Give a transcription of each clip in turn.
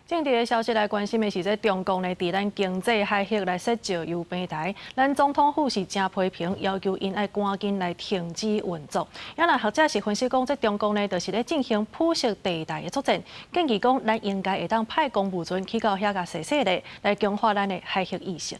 政治的消息來關心的是，這中共呢，佇咱經濟海域來設石油平台，咱總統府是誠批評，要求𪜶愛趕緊來停止運作。也若學者是分析講，這中共呢，就是咧進行灰色地帶的作戰，建議講，咱應該會當派公務船去到遐共踅踅咧，來強化咱的海域意識。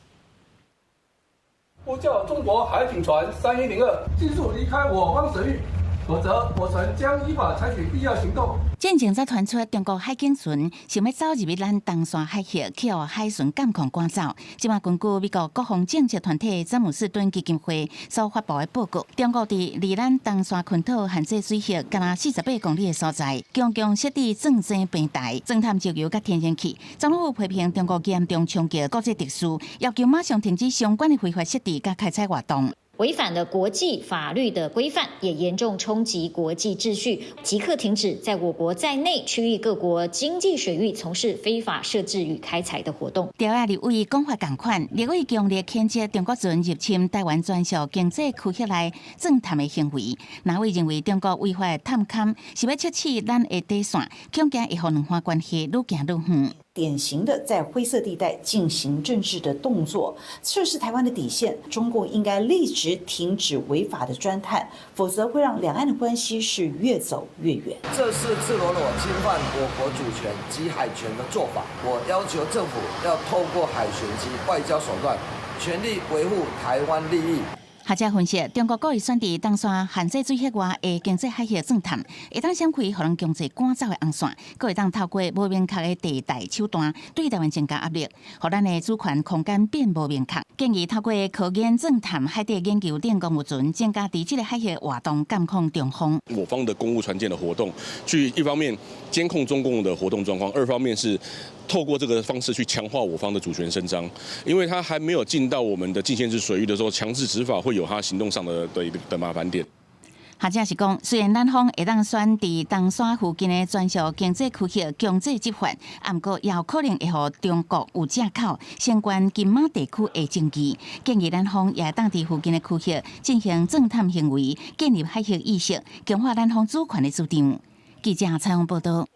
呼叫中國海警船3102盡速離開我方水域，否則我船將依法採取必要行動。進前才傳出中國海警船想欲走入去咱東沙海域，去予海巡監控趕走。這馬根據美國國防政策團體詹姆斯頓基金會所發布的報告，中國佇離咱東沙群島限制水域干焦48公里的所在，強強設置鑽井平台，鑽探石油佮天然氣。總統府批評中國嚴重衝擊國際秩序，要求馬上停止相關的非法設置佮開採活動。違反了國際法律的規範，也嚴重衝擊國際秩序，即刻停止在我國在內區域各國經濟水域從事非法設置與開採的活動。朝野立委講法仝款，立委強烈譴責中國船入侵台灣專屬經濟區域內鑽探的行為。藍委認為中國違法探勘是欲測試咱的底線，恐驚會予兩岸關係愈行愈遠。典型的在灰色地帶進行政治的動作，測試台灣的底線。中共應該立即停止違法的鑽探，否則會讓兩岸的關係是越走越遠。這是赤裸裸侵犯我國主權及海權的做法。我要求政府要透過海巡及外交手段，全力維護台灣利益。學者分析，中國故意選佇東沙限制水域外的經濟海域鑽探，會當閃開予人強制趕走的紅線，閣會當透過無明確的地帶手段對台灣增加壓力，予咱的主權空間變無明確。建議透過科研鑽探海底研究等公務船，增加佇這个海域活動監控中方。我方的公務船艦的活動，去一方面監控中共的活動狀況，二方面是透過這個方式去強化我方的主權伸張，因為他還沒有進到我們的禁限制水域的時候，強制執法會有他行動上的麻煩點。學者是講，雖然咱方會當選佇東沙附近的專屬經濟區域強制執法，毋過也有可能會予中國有藉口升懸金馬地區的爭議。建議咱方也會當佇附近的區域進行鑽探行為，建立海域意識，強化咱方主權的主張。記者採訪報道。